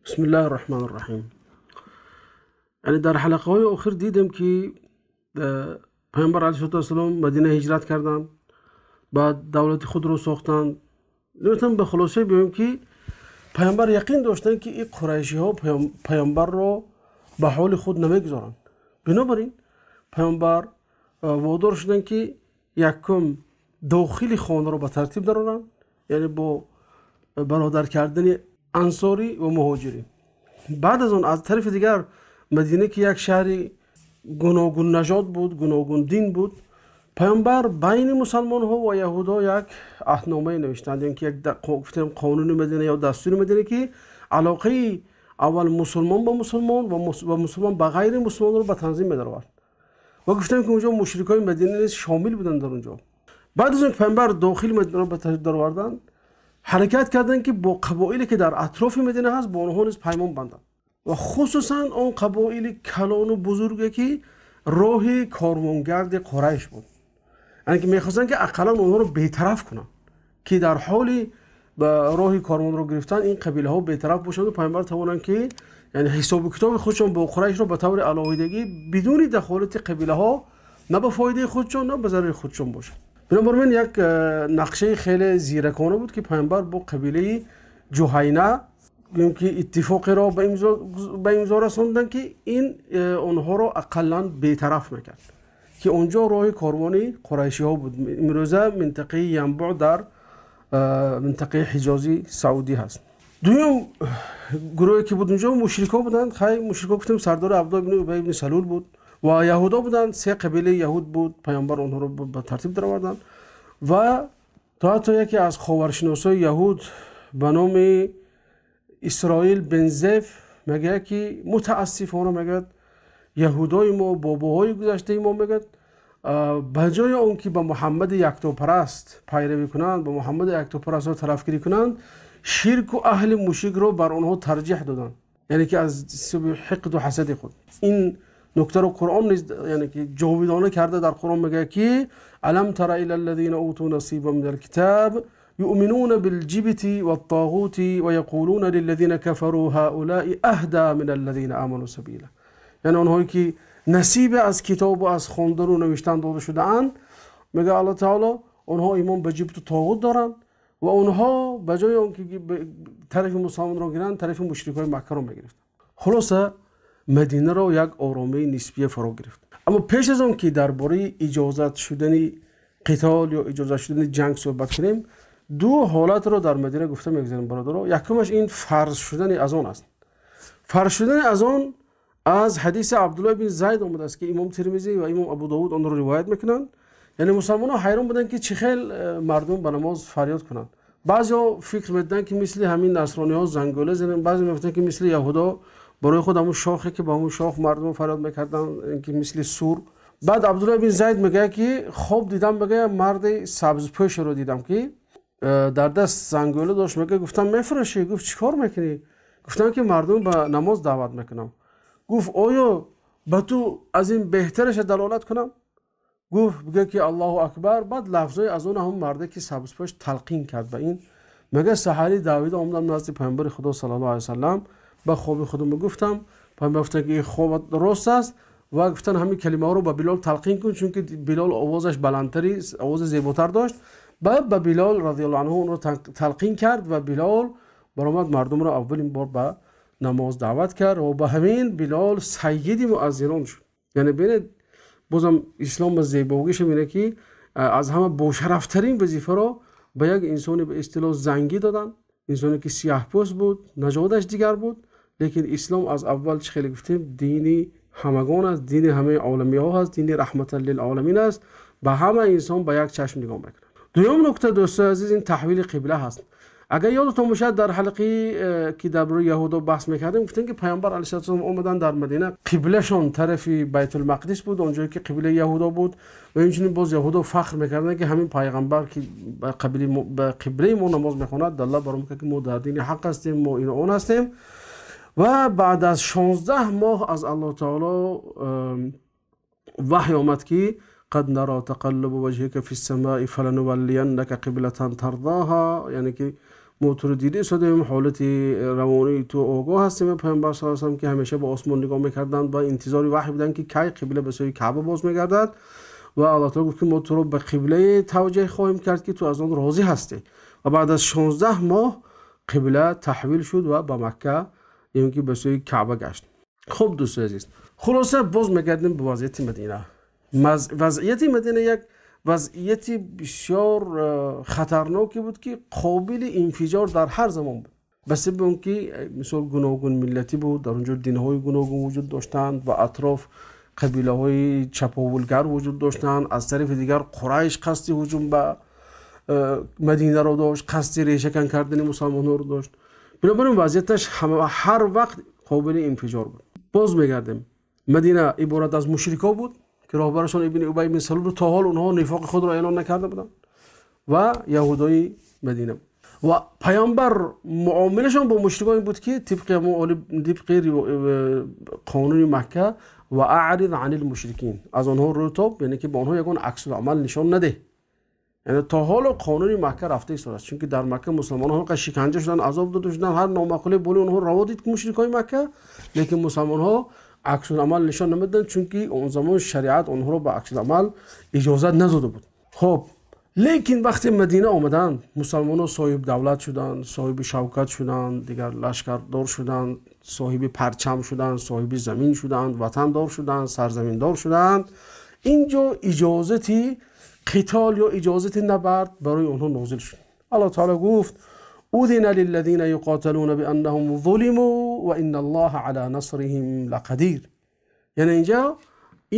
Бисмиллаҳир Раҳмонир Раҳим. Яъне дар ҳалқаҳои охир дидем, ки Паёмбар алайҳиссалом Мадина ҳиҷрат карданд, баъд давлати худро сохтанд. Метавонем ба хулоса биёем, ки Паёмбар яқин доштанд, ки ин қурайшиҳо Паёмбарро ба ҳоли худ намегузоранд. Бинобар ин Паёмбар водор шуданд, ки якум дохили хонаро ба тартиб дароранд, яъне бо бародар кардани ансорӣ ва муҳоҷирин. Баъд аз он аз тарафи дигар Мадина, ки як шаҳри гуногун нажод буд, гуногун дин буд, Паёмбар байни мусулмонҳо ва яҳудо як аҳднома навиштанд, яъне ки як гуфтем қонуни Мадина ё дастури Мадина, ки алоқаи аввал мусулмон ба мусулмон ва мусулмон ба ғайри мусулмонро ба танзим медаровард. Ва гуфтем, ки онҷо мушрикони Мадина низ шомил буданд дар онҷо. Баъд аз он Паёмбар дохили Мадинаро ба тартиб дароварданд, ҳаракат карданд, ки бо қабоиле ки дар атрофи Мадина ҳаст, бо онҳо низ паймон банданд, ва хусусан он қабоили калон ва бузурге, ки роҳи корвонгарди Қурайш буд. Яъне ки мехостанд, ки ақаллан онҳоро бетараф кунанд, ки дар ҳоли ба роҳи корвонро гирифтан ин қабилаҳо бетараф бошанд ва Паёмбар тавонанд, ки яъне ҳисобу китоби худшон бо Қурайшро ба таври алоҳидагӣ бидуни дахолати қабилаҳо на ба фоидаи худшон, на ба зарари худшон бошад. Бинобар ин як нақшаи хеле зиракона буд, ки Паёмбар бо қабилаи Ҷуҳайна ки иттифоқеро ба имзо расонданд, ки ин онҳоро ақаллан бетараф мекард, ки онҷо роҳи корвони қурайшиҳо буд. Имрӯза минтақаи Янбӯъ дар минтақаи Ҳиҷози Саудӣ ҳаст. Дуюм гурӯҳе ки буд онҷо мушрикҳо буданд. Хай, мушрикҳо гуфтем, сардори Абдуллоҳ ибни Убай ибни Салул буд ва яҳудо буданд, се қабилаи яҳуд буд. Паёмбар онҳоро ба тартиб дароварданд ва то ҳатто яке аз ховаршиносои яҳуд ба номи Исроил бен Зеф мегӯяд, ки мутаассифона, мегӯяд, яҳудои мо, бобоҳои гузаштаи мо, мегӯяд, ба ҷои он ки ба Муҳаммади яктопараст пайравӣ кунанд, ба Муҳаммади яктопарастро тарафгирӣ кунанд, ширку аҳли мушрикро бар онҳо тарҷеҳ доданд, яъне ки аз ҳисоби ҳиқду ҳасади худ. Ин нуктаро Қуръон низ яъне ки ҷовидона карда, дар Қуръон мегӯяд, ки алам тара ила аллазина уту насибан минал китаб юъминуна билҷибти ваттағути ва яқулуна лиллазина кафару ҳаулаи аҳда миналлазина аману сабила. Яъне онҳое ки насибе аз китобу аз хондану навиштан дода шудаанд, мегӯяд Аллоҳ таоло, онҳо имон ба ҷибту тоғут доранд ва онҳо ба ҷои он ки тарафи мусулмонро гиранд, тарафи мушрикҳои Маккаро мегирифтанд. Хулоса, Мадинаро як оромии нисбия фаро гирифт. Аммо пеш аз он ки дар бораи иҷозат шудани қитол ё иҷозат шудани ҷанг суҳбат кунем, ду ҳолатро дар Мадина гуфта мегузарем, бародаро. Якумаш ин фарз шудани азон аст. Фарз шудани азон аз ҳадиси Абдуллоҳ ибн Зайд омадааст, ки имом Термизӣ ва имом Абу Довуд онро ривоят мекунанд. Яъне мусулмонҳо ҳайрон буданд, ки чӣ хел мардум ба намоз фарёд кунанд. Баъзеҳо фикр медоданд, ки мисли ҳамин насрониҳо зангӯла зананд, баъзе мегуфтанд, ки мисли яҳудо барои худ ҳамун шохе, ки ба ҳамун шох мардум фарёд мекарданд, ки мисли сур. Баъд Абдуллоҳ ибн Зайд мегӯяд, ки хоб дидам, мегӯяд, марди сабзпӯшеро дидам, ки дар даст зангӯла дошт. Мегӯяд, гуфтам: мефурӯшӣ? Гуфт: чӣ кор мекунӣ? Гуфтам, ки мардум ба намоз даъват мекунам. Гуфт: оё ба ту аз ин беҳтараша далолат кунам? Гуфт: бигӯ ки Аллоҳу акбар. Баъд лафзҳои аз он ҳамун марде ки сабзпӯш талқин кард ба ин. Мегӯяд, саҳарӣ давида омадам назди Паёмбари Худо саллаллоҳу алайҳи васаллам, ба хоби худам гуфтам. Паёмбар гуфтанд, ки ин хобат рост аст, ва гуфтанд: ҳамин калимаҳоро ба Билол талқин кун, чунки Билол овозаш баландтари, овози зеботар дошт. Баъд ба Билол радиаллоҳу анҳу онро талқин кард ва Билол баромад, мардумро аввалин бор ба намоз даъват кард ва ба ҳамин Билол саййиди муаззинон шуд. Яъне бинед, бозам ислом ба зебогиша мебинад, ки аз ҳама бошарафтарин вазифаро ба як инсони ба истилоҳ зангӣ доданд, инсоне ки сиёҳпӯст буд, нажодаш дигар буд, лекин ислом аз аввал, чӣ хеле гуфтем, дини ҳамагон аст, дини ҳамаи оламиҳо аст, дини раҳматан лилоламин аст, ба ҳама инсон ба як чашм нигоҳ мекунад. Дуюм нукта, дӯстои азиз, ин таҳвили қибла ҳаст. Агар ёдатон бошад, дар ҳалқае ки дар бораи яҳудо баҳс мекардем, гуфтем, ки Паёмбар алайҳиссалом омаданд дар Мадина, қиблашон тарафи Байтулмақдис буд, он ҷое ки қиблаи яҳудо буд. Ва инчунин боз яҳудо фахр мекарданд, ки ҳамин пайғамбар, ки ба қиблаи мо намоз мехонад, далолат бар он мекард, ки мо дар дини ҳақ ҳастем, мо ин он ҳастем. Ва баъд аз 16 моҳ аз Аллоҳ таоло ваҳй омад, ки қад нара тақаллуба ваҷҳика фи ссамаи фалануваллияннака қиблатан тардаҳа, яъне ки Мо туро дида истодаем, ҳолати равонии ту огоҳ ҳастем. Паёмбар саллаллоҳу алайҳи васаллам ки ҳамеша ба осмон нигоҳ мекарданд ва интизори ваҳй буданд, ки кай қибла ба сӯи Каъба боз мегардад. Ва Аллоҳ таъоло гуфт, ки мо туро ба қиблае таваҷҷӯҳ хоҳем кард, ки ту аз он розӣ ҳастӣ. Ва баъд аз 16 моҳ қибла таҳвил шуд ва ба Макка, ё инки ба сӯи Каъба гашт. Хуб, дӯстони азиз, хулоса боз мегардем ба вазъияти Мадина. Вазъияти Мадина як вазъияти бисёр хатарноке буд, ки қобили инфиҷор дар ҳар замон буд. Ба сабаби он ки мисол гуногун миллатӣ буд, дар он ҷо динҳои гуногун вуҷуд доштанд ва атроф қабилаҳои чаповулгар вуҷуд доштанд. Аз тарафи дигар Қурайш қасди ҳуҷум ба Мадинаро дошт, қасди решакан кардани мусалмонҳоро дошт. Бинобар ин вазъияташ ҳар вақт қобили инфиҷор буд. Боз мегардем, Мадина иборат аз мушрикҳо буд, ки роҳбарашон Ибни Убай ибн Салул то ҳол онҳо нифоқи худро эълон накарда буданд, ва яҳудои Мадина. Ва паёмбар муомилашон бо мушрикон буд, ки тибқи қонуни Макка ва аъриз ани лмушрикин, аз онҳо рӯ тоб, яъне ки ба онҳо ягон аксулъамал нишон надеҳ. Яъне то ҳоло қонуни Макка рафта истодааст, чунки дар Макка мусалмонҳо ҳамақадр шиканҷа шуданд, азоб дода шуданд, ҳар номаъқуле боли онҳо раво дид мушрикони Макка, лекин мусалмонҳо аксулъамал нишон намедоданд, чунки он замон шариат онҳоро ба аксулъамал иҷозат надода буд. Хоб, лекин вақте Мадина омаданд, мусалмонҳо соҳиби давлат шуданд, соҳиби шавкат шуданд, дигар лашкардор шуданд, соҳиби парчам шуданд, соҳиби замин шуданд, ватандор шуданд, сарзаминдор шуданд. Инҷо иҷозати қитол ё иҷозати набард барои онҳо нозил шуд. Аллоҳ таъоло гуфт: أذن للذين يقاتلون بأنهم ظلموا وإن الله على نصرهم لقدير. Яъне инҷо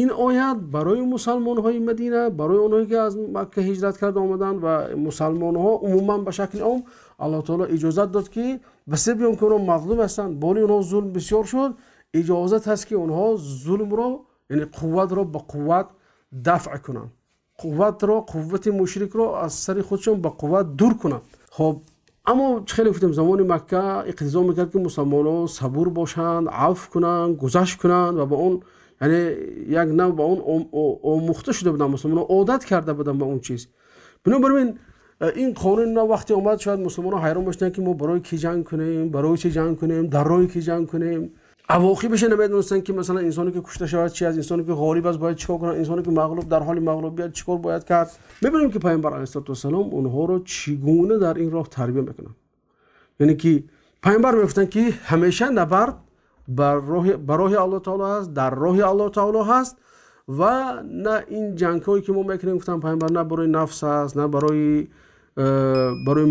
ин оят барои мусалмонҳои Мадина, барои онҳое ки аз Макка ҳиҷрат карда омаданд ва мусалмонҳо умуман ба шакли ом, Аллоҳ таъоло иҷозат дод, ки ба сабаби он ки онҳо мазлум ҳастанд, боли онҳо зулм бисёр шуд, иҷозат ҳаст, ки онҳо зулмро, яъне қувватро ба қувват дафъ кунанд, қувватро, қуввати мушрикро аз сари худшон ба қувват дур кунанд. Хоб, аммо чӣ хеле гуфтем, замони Макка иқтизо мекард, ки мусалмонҳо сабур бошанд, афв кунанд, гузашт кунанд ва ба он, яъне як нав ба он омӯхта шуда буданд, мусалмонҳо одат карда буданд ба он чиз. Бинобар ин ин қонун нав вақте омад, шояд мусалмонҳо ҳайрон бошанд, ки мо барои кӣ ҷанг кунем, барои чӣ ҷанг кунем, дар роҳи кӣ ҷанг кунем. Авоқибашро намедонистанд, ки масалан инсоне ки кушта шавад чи аст, инсоне ки ғолиб аст бояд чӣ кор кунад, инсоне ки мағлуб дар ҳоли мағлубият чӣ кор бояд кард. Мебинем, ки паёмбар алайҳиссалоту вассалом онҳоро чӣ гуна дар ин роҳ тарбия мекунанд. Яъне ки паёмбар мегуфтанд, ки ҳамеша набард ба роҳи Аллоҳ таъоло ҳаст, дар роҳи Аллоҳ таъоло ҳаст, ва на ин ҷангҳое ки мо мекунем, гуфтанд паёмбар, на барои нафс аст, на барои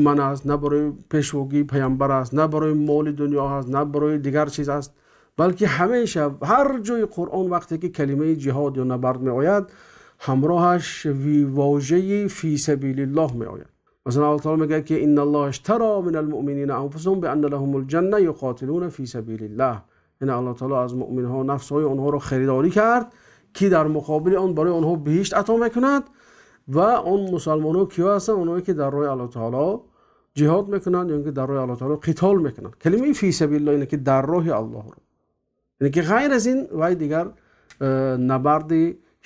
ман аст, на барои пешвогии паёмбар аст, на барои моли дунё ҳаст, на барои дигар чиз аст, балки ҳамеша ҳар ҷои Қуръон вақте ки калимаи ҷиҳод ё набард меояд, ҳамроҳаш вожаи фи сабилиллоҳ меояд. Масалан Аллоҳ таъоло мегӯяд, ки инналлоҳа иштаро минал муъминина анфусаҳум бианна лаҳумул ҷанна юқотилуна фи сабилиллоҳ. Яъне Аллоҳ таъоло аз муъминҳо нафсҳои онҳоро харидорӣ кард, ки дар муқобили он барои онҳо биҳишт ато мекунад. Ва он мусалмонҳо киҳо ҳастанд? Онҳое ки дар роҳи Аллоҳ таъоло ҷиҳод мекунанд ё инки дар роҳи Аллоҳ таъоло қитол мекунанд. Калимаи фи сабилиллоҳ яъне ки дар роҳи Аллоҳ, яъне ки ғайр аз ин вай дигар набарди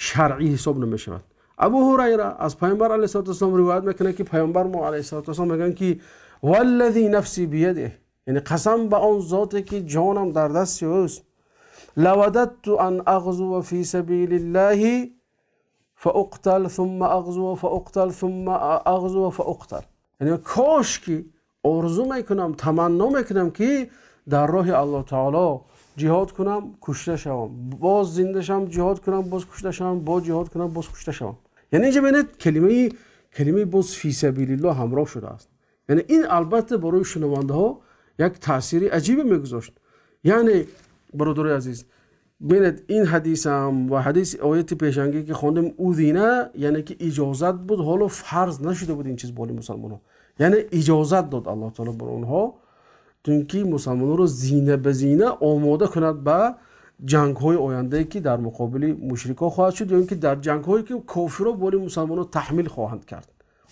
шаръӣ ҳисоб намешавад. Абу Ҳурайра аз паёмбар алайҳиссалоту вассалом ривоят мекунад, ки паёмбар мо алайҳиссалоту вассалом мегӯянд, ки валлазӣ нафсӣ биядиҳ, яъне қасам ба он зоте ки ҷонам дар дасти ӯст, лавададту ан ағзува фи сабилиллаҳи фауқтал сумма ағзува фауқтал сумма ағзува фауқтал. Яъне кош ки орзу мекунам, таманно мекунам, ки дар роҳи Аллоҳ таъоло ҷиҳод кунам, кушта шавам, боз зинда шавам, ҷиҳод кунам, боз кушта шавам, боз ҷиҳод кунам, боз кушта шавам. Яъне инҷо бинед, калимаи боз фи сабилиллоҳ ҳамроҳ шудааст. Яъне ин албатта барои шунавандаҳо як таъсири аҷибе мегузошт. Яъне бародарои азиз, бинед, ин ҳадисам ва ҳадиси ояти пешангӣ ки хондем, узина, яъне ки иҷозат буд, ҳоло фарз нашуда буд ин чиз боли мусалмонҳо. Яъне иҷозат дод Аллоҳ таъоло бар онҳо, то ин ки мусалмонҳоро зина ба зина омода кунад ба ҷангҳои ояндае, ки дар муқобили мушрикҳо хоҳад шуд, ё ин ки дар ҷангҳое ки кофирҳо боли мусалмонҳо таҳмил хоҳанд кард.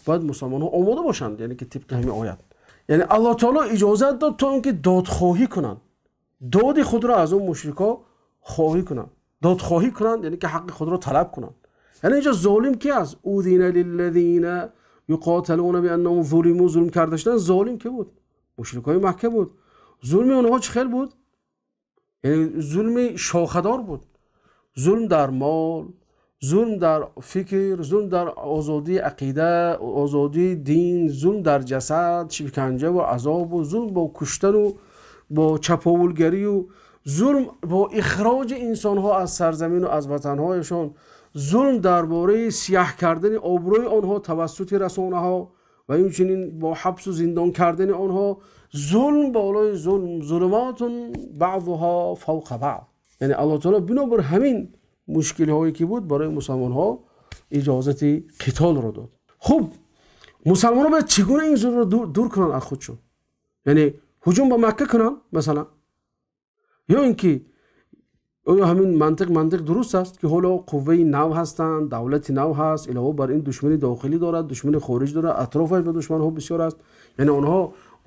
Бояд мусалмонҳо омода бошанд, яъне ки тибқи ҳамин оят. Яъне Аллоҳ таъоло иҷозат дод то ин ки додхоҳӣ кунанд, доди худро аз он мушрикҳо хоҳӣ кунанд, додхоҳӣ кунанд, яъне ки ҳаққи худро талаб кунанд. Яъне инҷо золим ки аст? Узина лиллазина юқотилуна бианнаҳум зулиму, зулм карда шуданд. Золим ки буд? Мушрикони Макка буд. Зулми онҳо чӣ хел буд? Яъне зулми шохадор буд. Зулм дар мол, зулм дар фикр, зулм дар озодии ақида, озодии дин, зулм дар ҷасад, шиканҷа ва азоб ва зулм бо куштан ва бо чаповулгарӣ ва зулм бо ихроҷи инсонҳо аз сарзамин ва аз ватанҳояшон, зулм дар бораи сиёҳ кардани обрӯи онҳо тавассути расонаҳо ва инчунин бо ҳабс ва зиндон кардани онҳо, зулм болои зулм, зулуматун баъзуҳо фавқа баъз. Яъне Аллоҳ таъоло бинобар ҳамин мушкилиҳое ки буд барои мусалмонҳо иҷозати қитолро дод. Хуб, мусалмонҳо бояд чӣ гуна ин зулмро дур кунанд аз худшон? Яъне ҳуҷум ба Макка кунанд масалан, ё ин ки оё ҳамин мантиқ дуруст аст ки ҳоло қувваи нав ҳастанд, давлати нав ҳаст, илова бар ин душмани дохилӣ дорад, душмани хориҷ дорад, атрофаш ба душманҳо бисёр аст. Яъне онҳо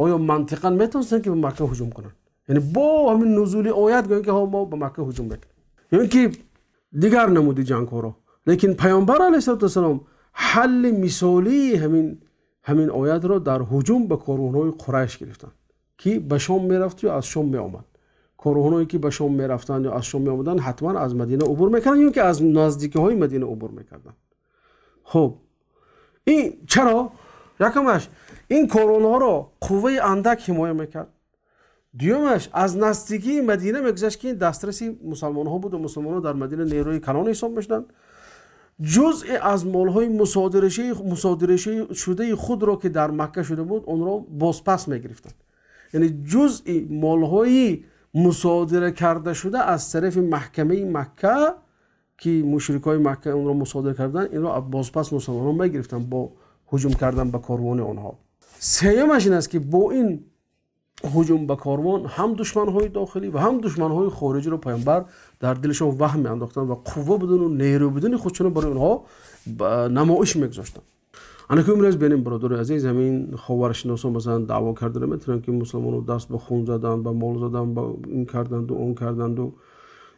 оё мантиқан метавонистанд ки ба Макка ҳуҷум кунанд? Яъне бо ҳамин нузули оят гӯянд ки мо ба Макка ҳуҷум мекунем, ё ин ки дигар намуди ҷангҳоро. Лекин паёмбар алайҳиссалоту вассалом ҳалли мисолии ҳамин оятро дар ҳуҷум ба корвонҳои Қурайш гирифтанд ки ба Шом мерафт ё аз Шом меомад. Корвонҳое ки ба Шом мерафтанд ё аз Шом меомаданд ҳатман аз Мадина убур мекарданд ё ки аз наздикиҳои Мадина убур мекарданд. Хуб, ин чаро? Якумаш, ин корвонҳоро қувваи андак ҳимоя мекард. Дуюмаш, аз наздикии Мадина мегузашт ки дастраси мусалмонҳо буд ва мусалмонҳо дар Мадина нерӯи калон ҳисоб мешуданд. Ҷузъе аз молҳои мусодира шудаи худро ки дар Макка шуда буд онро бозпас мегирифтанд. Яъне ҷузъи молҳои мусодира карда шуда аз тарафи маҳкамаи Макка ки мушрикои Макка онро мусодира карданд, инро бозпас мусалмонҳо мегирифтанд бо ҳуҷум кардан ба корвони онҳо. Сеюмаш ин аст ки бо ин ҳуҷум ба корвон ҳам душманҳои дохилӣ ва ҳам душманҳои хориҷиро паёмбар дар дилашон ваҳм меандохтанд ва қувва будану нерӯ будани худшонро барои онҳо намоиш мегузоштанд. Ана ки имрӯз бинем, бародари азиз, ҳамин ховаршиносон масалан даъво карда наметавонанд ки мусалмонҳо даст ба хун заданд, ба мол заданд, ба ин карданду он карданду.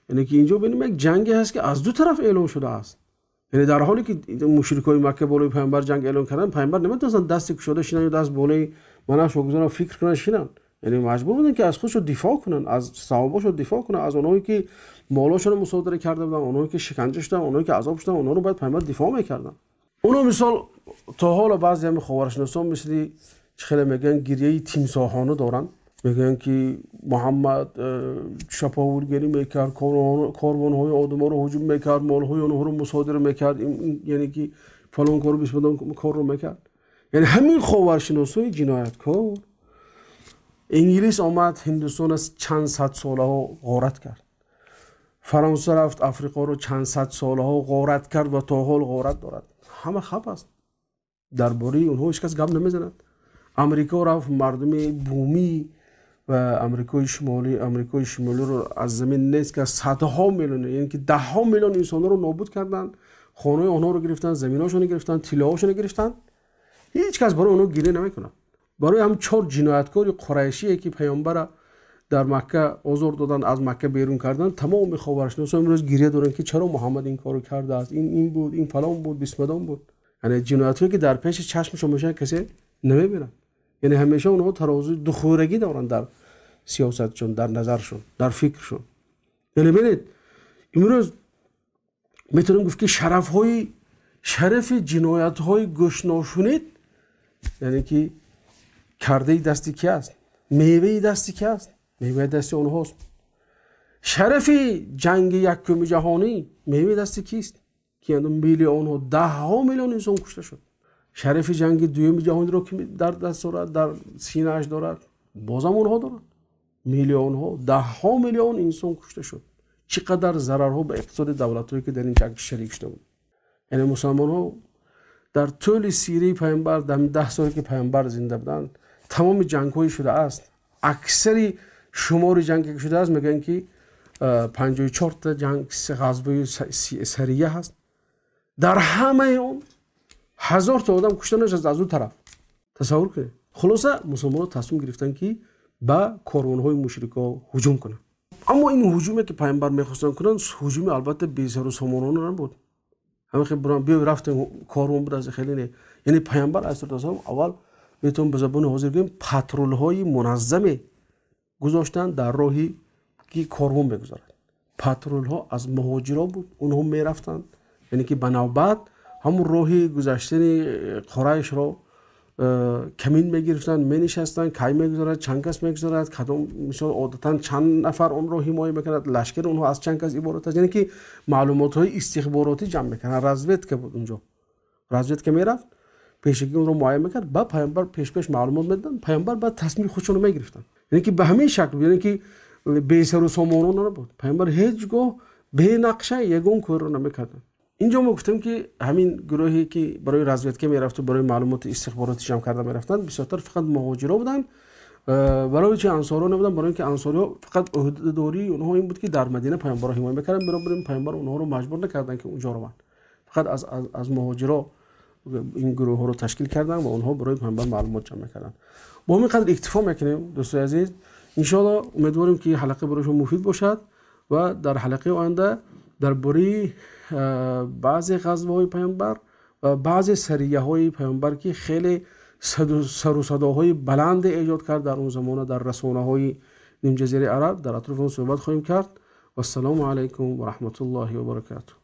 Яъне ки инҷо бинем як ҷанге ҳаст ки аз ду тараф эълон шудааст. Яъне дар ҳоле ки мушрикои Макка болои паёмбар ҷанг эълон карданд, паёмбар наметавонистанд дасти кушода шинанд ё даст болои манаш гузоранд, фикр кунанд, шинанд. Яъне маҷбур буданд ки аз худшон дифоъ кунанд, аз саҳобашон дифоъ кунанд, аз онҳое ки молошонро мусодира карда буданд, онҳое ки шиканҷа шуданд, онҳое ки азоб шуданд, онҳоро бояд паёмбар дифоъ мекарданд. Онҳо мисол то ҳоло баъзе ҳамин ховаршиносон мисли чӣ хеле мегӯянд гирияи тимсоҳона доранд. Мегӯянд ки Муҳаммад шаповулгарӣ мекард, корвонҳои одаморо ҳуҷум мекард, молҳои онҳоро мусодира мекард, яъне ки фалон кору бисмадон корро мекард. Яъне ҳамин ховаршиносои ҷинояткор Инглис омад Ҳиндустонро чанд сад солаҳо ғорат кард, Фаронса рафт Африқоро чанд сад солаҳо ғорат кард ва то ҳол ғорат дорад. Ҳама хап аст, дар бораи онҳо ҳеҷ кас гап намезанад. Амрико рафт мардуми бумӣ ва Амрикои шимолиро аз замин нест кард, садҳо миллион, яъне ки даҳҳо миллион инсонҳоро нобуд карданд, хонаи онҳоро гирифтанд, заминҳошонро гирифтанд, тиллоҳошонро гирифтанд. Ҳеҷ кас барои онҳо гиря намекунад. Барои ҳам чор ҷинояткори қурайшие ки паёмбара дар Макка озор доданд, аз Макка берун карданд, тамоми ховаршиносон имрӯз гиря доранд ки чаро Муҳаммад ин корро кардааст, ин буд, ин фалон буд, бисмадон буд. Яъне ҷиноятҳое ки дар пеши чашмашон мешаванд касе намебинад. Яъне ҳамеша онҳо тарозуи духӯрагӣ доранд дар сиёсатшон, дар назаршон, дар фикршон. Яъне бинед, имрӯз метавонем гуфт ки шарафи ҷиноятҳои гӯшношунид, яъне ки кардаи дасти ки аст, меваи дасти ки аст, меваи дасти онҳост. Шарафи ҷанги якуми ҷаҳонӣ меваи дасти кист ки миллионҳо, даҳҳо миллион инсон кушта шуд. Шарафи ҷанги дуюми ҷаҳониро ки дар даст дорад, дар синааш дорад, бозам онҳо дорад. Миллионҳо, даҳҳо миллион инсон кушта шуд. Чӣ қадар зарарҳо ба иқтисоди давлатҳое ки дар ин ҷанг шарик шуда буд. Яъне мусалмонҳо дар тӯли сираи паёмбар, дар 10 соле ки паёмбар зинда буданд, тамоми ҷангҳое шудааст, аксари шумори ҷанге ки шудааст, мегӯянд ки 54 та ҷанг ғазваи сария ҳаст. Дар ҳамаи он 1000 та одам кушта нашудааст аз ду тараф. Тасаввур кунед. Хулоса мусалмонҳо тасмим гирифтанд ки ба корвонҳои мушрикҳо ҳуҷум кунанд. Аммо ин ҳуҷуме ки паёмбар мехостанд кунанд, ҳуҷуми албатта бесару сомонона набуд. Ҳамин хел биё рафтем корвон буд аз хеле не. Яъне паёмбар алайҳиссалоту вассалом аввал Метавон ба забони ҳозир гӯем, патрулҳои муназзаме гузоштанд дар роҳе ки корвон мегузарад. Патрулҳо аз муҳоҷирон буд, онҳо мерафтанд, яъне ки ба навбат ҳамон роҳи гузаштани Қурайшро камин мегирифтанд, менишастанд, кай мегузарад, чанд кас мегузарад, кадом, мисол, одатан чанд нафар онро ҳимоя мекунад, лашкари онҳо аз чанд кас иборат аст, яъне ки маълумотҳои истихборотӣ ҷамъ мекарданд. Разведка буд онҷо. Разведка мерафт, пешакӣ онро муайян мекард, ба паёмбар пеш-пеш маълумот медоданд, паёмбар баъд тасмими худшонро мегирифтанд. Яъне ки ба ҳамин шакл, яъне ки бесару сомонон набуд. Паёмбар ҳеҷ гоҳ бенақша ягон корро намекарданд. Инҷо мо гуфтем, ки ҳамин гурӯҳе ки барои разведка мерафту барои маълумоти истихборотӣ ҷамъ карда мерафтанд, бисёртар фақат муҳоҷиро буданд. Барои чи ансориҳо набуданд? Барои ин ки ансориҳо фақат ӯҳдадории онҳо ин буд, ки дар Мадина паёмбарро ҳимоя мекарданд. Бинобар ин паёмбар онҳоро маҷбур накарданд, ки онҷо раванд. Фақат аз муҳоҷиро ин гурӯҳҳоро ташкил карданд ва онҳо барои паёмбар маълумот ҷамъ мекарданд. Бо ҳамин қадр иктифо мекунем, дӯстои азиз. Иншоалло, умедворем, ки ҳалқа барои шумо муфид бошад ва дар ҳалқаи оянда дар бораи баъзе ғазваҳои паёмбар ва баъзе сарияҳои паёмбар, ки хеле сару садоҳои баланде эҷод кард дар он замона дар расонаҳои нимҷазираи араб, дар атрофи он суҳбат хоҳем кард. Вассалому алайкум ва раҳматуллоҳи ва баракатуҳ.